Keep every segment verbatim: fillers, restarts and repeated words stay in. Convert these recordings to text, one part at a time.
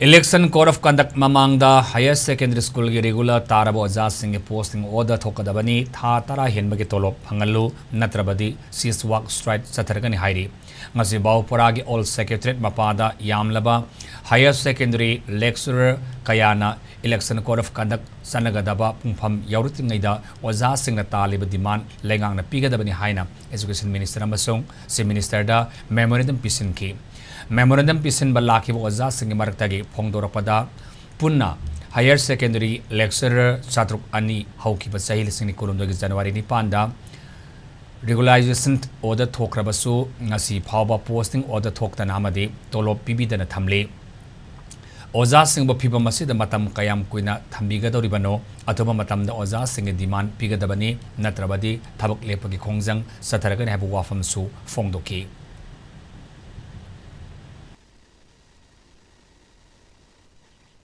Election Code of Conduct ꯃꯃꯥꯡꯗ higher secondary schoolꯒꯤ regular ꯇꯥꯔꯕ ꯑꯣꯖꯥꯁꯤꯡꯒꯤ posting order ꯊꯣꯛꯀꯗꯕꯅꯤ꯫ ꯊꯥ ꯇꯔꯥ ꯍꯦꯟꯕꯒꯤ ꯇꯣꯂꯣꯞ ꯐꯪꯍꯜꯂꯨ, ꯅꯠꯇ꯭ꯔꯕꯗꯤ cease work strike ꯆꯠꯊꯔꯒꯅꯤ ꯍꯥꯏꯔꯤ꯫ ꯉꯁꯤ ꯕꯥꯎꯄꯔꯥꯒꯤ Old Secretariat ꯃꯄꯥꯗ ꯌꯥꯝꯂꯕ higher secondary lecturer ꯀꯌꯥꯅ Election Code of Conduct ꯆꯠꯅꯒꯗꯕ ꯄꯨꯡꯐꯝ ꯌꯧꯔꯛꯇ꯭ꯔꯤꯉꯩꯗ ꯑꯣꯖꯥꯁꯤꯡꯅ ꯇꯥꯜꯂꯤꯕ demand ꯂꯩꯉꯥꯛꯅ ꯄꯤꯒꯗꯕꯅꯤ ꯍꯥꯏꯅ Education Minister ꯑꯃꯁꯨꯡ Chief Ministerꯗ memorandum ꯄꯤꯁꯤꯟꯈꯤ꯫ Memorandum ꯄꯤꯁꯤꯟꯕ ꯂꯥꯛꯈꯤꯕ ꯑꯣꯖꯥꯁꯤꯡꯒꯤ ꯃꯔꯛꯇꯒꯤ ꯐꯣꯡꯗꯣꯔꯛꯄꯗ, ꯄꯨꯟꯅ higher secondary lecturer ꯆꯥꯇ꯭ꯔꯨꯛ ꯑꯅꯤ ꯍꯧꯈꯤꯕ ꯆꯍꯤ ꯂꯤꯁꯤꯡ ꯑꯅꯤ ꯀꯨꯟꯍꯨꯝꯗꯣꯏꯒꯤ January ꯅꯤꯄꯥꯟꯗ regularization order ꯊꯣꯛꯈ꯭ꯔꯕꯁꯨ, ꯉꯁꯤ ꯐꯥꯎꯕ posting order ꯊꯣꯛꯇꯅ ꯑꯃꯗꯤ ꯇꯣꯂꯣꯞ ꯄꯤꯕꯤꯗꯅ ꯊꯝꯂꯤ꯫ ꯑꯣꯖꯥꯁꯤꯡꯕꯨ ꯐꯤꯚꯝ ꯑꯁꯤꯗ ꯃꯇꯝ ꯀꯌꯥꯝ ꯀꯨꯏꯅ ꯊꯝꯕꯤꯒꯗꯧꯔꯤꯕꯅꯣ? ꯑꯊꯨꯕ ꯃꯇꯝꯗ ꯑꯣꯖꯥꯁꯤꯡꯒꯤ demand ꯄꯤꯒꯗꯕꯅꯤ, ꯅꯠꯇ꯭ꯔꯕꯗꯤ ꯊꯕꯛ ꯂꯦꯞꯄꯒꯤ ꯈꯣꯡꯖꯪ ꯆꯠꯊꯔꯒꯅꯤ ꯍꯥꯏꯕ ꯋꯥꯐꯝꯁꯨ ꯐꯣꯡꯗꯣꯛꯈꯤ꯫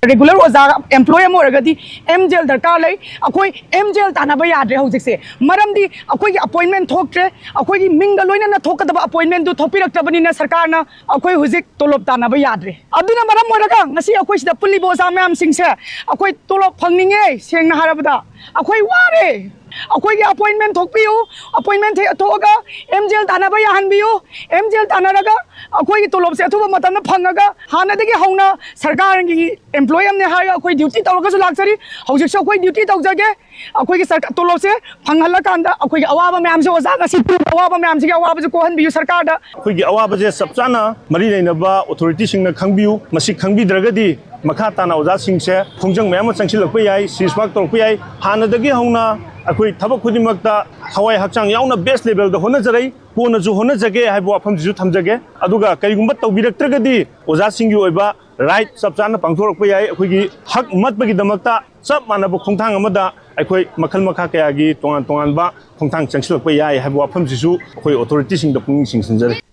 Regular ꯑꯣꯖꯥ employee ꯑꯃ ꯑꯣꯏꯔꯒꯗꯤ MJL ꯗꯔꯀꯥꯔ ꯂꯩ꯫ ꯑꯩꯈꯣꯏ MJL ꯇꯥꯟꯅꯕ ꯌꯥꯗ꯭ꯔꯦ ꯍꯧꯖꯤꯛꯁꯦ꯫ ꯃꯔꯝꯗꯤ ꯑꯩꯈꯣꯏꯒꯤ appointment ꯊꯣꯛꯇ꯭ꯔꯦ꯫ ꯑꯩꯈꯣꯏꯒꯤ ꯃꯤꯡꯒ ꯂꯣꯏꯅꯅ ꯊꯣꯛꯀꯗꯕ appointment ꯇꯨ ꯊꯣꯛꯄꯤꯔꯛꯇ꯭ꯔꯕꯅꯤꯅ ꯁꯔꯀꯥꯔꯅ ꯑꯩꯈꯣꯏ ꯍꯧꯖꯤꯛ ꯇꯣꯂꯣꯞ ꯇꯥꯟꯅꯕ ꯌꯥꯗ꯭ꯔꯦ꯫ ꯑꯗꯨꯅ ꯃꯔꯝ ꯑꯣꯏꯔꯒ ꯉꯁꯤ ꯑꯩꯈꯣꯏ ꯁꯤꯗ ꯄꯨꯜꯂꯤꯕ ꯑꯣꯖꯥ ꯃꯌꯥꯝꯁꯤꯡꯁꯦ, ꯑꯩꯈꯣꯏ ꯇꯣꯂꯣꯞ ꯐꯪꯅꯤꯡꯉꯦ꯫ ꯁꯦꯡꯅ ꯍꯥꯏꯔꯕꯗ ꯑꯩꯈꯣꯏ ꯋꯥꯔꯦ꯫ ꯑꯩꯈꯣꯏꯒꯤ appointment ꯊꯣꯛꯄꯤꯌꯨ꯫ Appointment ꯊꯦ-, ꯊꯣꯛꯑꯒ MJL ꯇꯥꯟꯅꯕ ꯌꯥꯍꯟꯕꯤꯌꯨ꯫ MJL ꯇꯥꯟꯅꯔꯒ ꯑꯩꯈꯣꯏꯒꯤ ꯇꯣꯂꯣꯞꯁꯦ ꯑꯊꯨꯕ ꯃꯇꯝꯗ ꯐꯪꯉꯒ, ꯍꯥꯟꯅꯗꯒꯤ ꯍꯧꯅ ꯁꯔꯀꯥꯔꯒꯤ employee ꯑꯃꯅꯦ ꯍꯥꯏꯔꯒ ꯑꯩꯈꯣꯏ duty ꯇꯧꯔꯒꯁꯨ ꯂꯥꯛꯆꯔꯤ꯫ ꯍꯧꯖꯤꯛꯁꯨ ꯑꯩꯈꯣꯏ duty ꯇꯧꯖꯒꯦ꯫ ꯑꯩꯈꯣꯏꯒꯤ ꯁꯔꯀꯥ-, ꯇꯣꯂꯣꯞꯁꯦ ꯐꯪꯍꯜꯂꯀꯥꯟꯗ ꯑꯩꯈꯣꯏꯒꯤ ꯑꯋꯥꯕ ꯃꯌꯥꯝꯁꯦ, ꯑꯣꯖꯥ ꯉꯁꯤ ꯄꯤꯔꯤꯕ ꯑꯋꯥꯕ ꯃꯌꯥꯝꯁꯤꯒꯤ ꯑꯋꯥꯕꯁꯦ ꯀꯣꯛꯍꯟꯕꯤꯌꯨ ꯁꯔꯀꯥꯔꯗ꯫ ꯑꯩꯈꯣꯏꯒꯤ ꯑꯋꯥꯕꯁꯦ ꯆꯞ ꯆꯥꯅ ꯃꯔꯤ ꯂꯩꯅꯕ authority ꯁꯤꯡꯅ ꯈꯪꯕꯤꯌꯨ꯫ ꯃꯁꯤ ꯈꯪꯕꯤꯗ꯭ꯔꯒꯗꯤ ꯃꯈꯥ ꯇꯥꯅ ꯑꯣꯖꯥꯁꯤꯡꯁꯦ ꯈꯣꯡꯖꯪ ꯃꯌꯥꯝ ꯑꯃ ꯆꯪꯁꯤꯜꯂꯛꯄ ꯌꯥꯏ, cease work ꯇꯧꯔꯛꯄ ꯌꯥꯏ꯫ ꯍꯥꯟꯅꯗꯒꯤ ꯍꯧꯅ ꯑꯩꯈꯣꯏ ꯊꯕꯛ ꯈꯨꯗꯤꯡꯃꯛꯇ ꯊꯋꯥꯏ ꯍꯛꯆꯥꯡ ꯌꯥꯎꯅ best level ꯗ ꯍꯣꯠꯅꯖꯔꯛꯏ, ꯀꯣꯟꯅꯁꯨ ꯍꯣꯠꯅꯖꯒꯦ ꯍꯥꯏꯕ ꯋꯥꯐꯝꯁꯤꯁꯨ ꯊꯝꯖꯒꯦ꯫ ꯑꯗꯨꯒ ꯀꯔꯤꯒꯨꯝꯕ ꯇꯧꯕꯤꯔꯛꯇ꯭ꯔꯒꯗꯤ ꯑꯣꯖꯥꯁꯤꯡꯒꯤ ꯑꯣꯏꯕ right ꯆꯞ ꯆꯥꯅ ꯄꯥꯡꯊꯣꯔꯛꯄ ꯌꯥꯏ꯫ ꯑꯩꯈꯣꯏꯒꯤ ꯍꯛ ꯃꯠꯄꯒꯤꯗꯃꯛꯇ ꯆꯞ ꯃꯥꯟꯅꯕ ꯈꯣꯡꯊꯥꯡ ꯑꯃꯗ ꯑꯩꯈꯣꯏ ꯃꯈꯜ ꯃꯈꯥ ꯀꯌꯥꯒꯤ ꯇꯣꯉꯥꯟ ꯇꯣꯉꯥꯟꯕ ꯈꯣꯡꯊꯥꯡ ꯆꯪꯁꯤꯜꯂꯛꯄ ꯌꯥꯏ ꯍꯥꯏꯕ ꯋꯥꯐꯝꯁꯤꯁꯨ ꯑꯩꯈꯣꯏ authority ꯁꯤꯡꯗ ꯄꯨꯛꯅꯤꯡ ꯆꯤꯡꯁꯤꯟꯖꯔꯤ꯫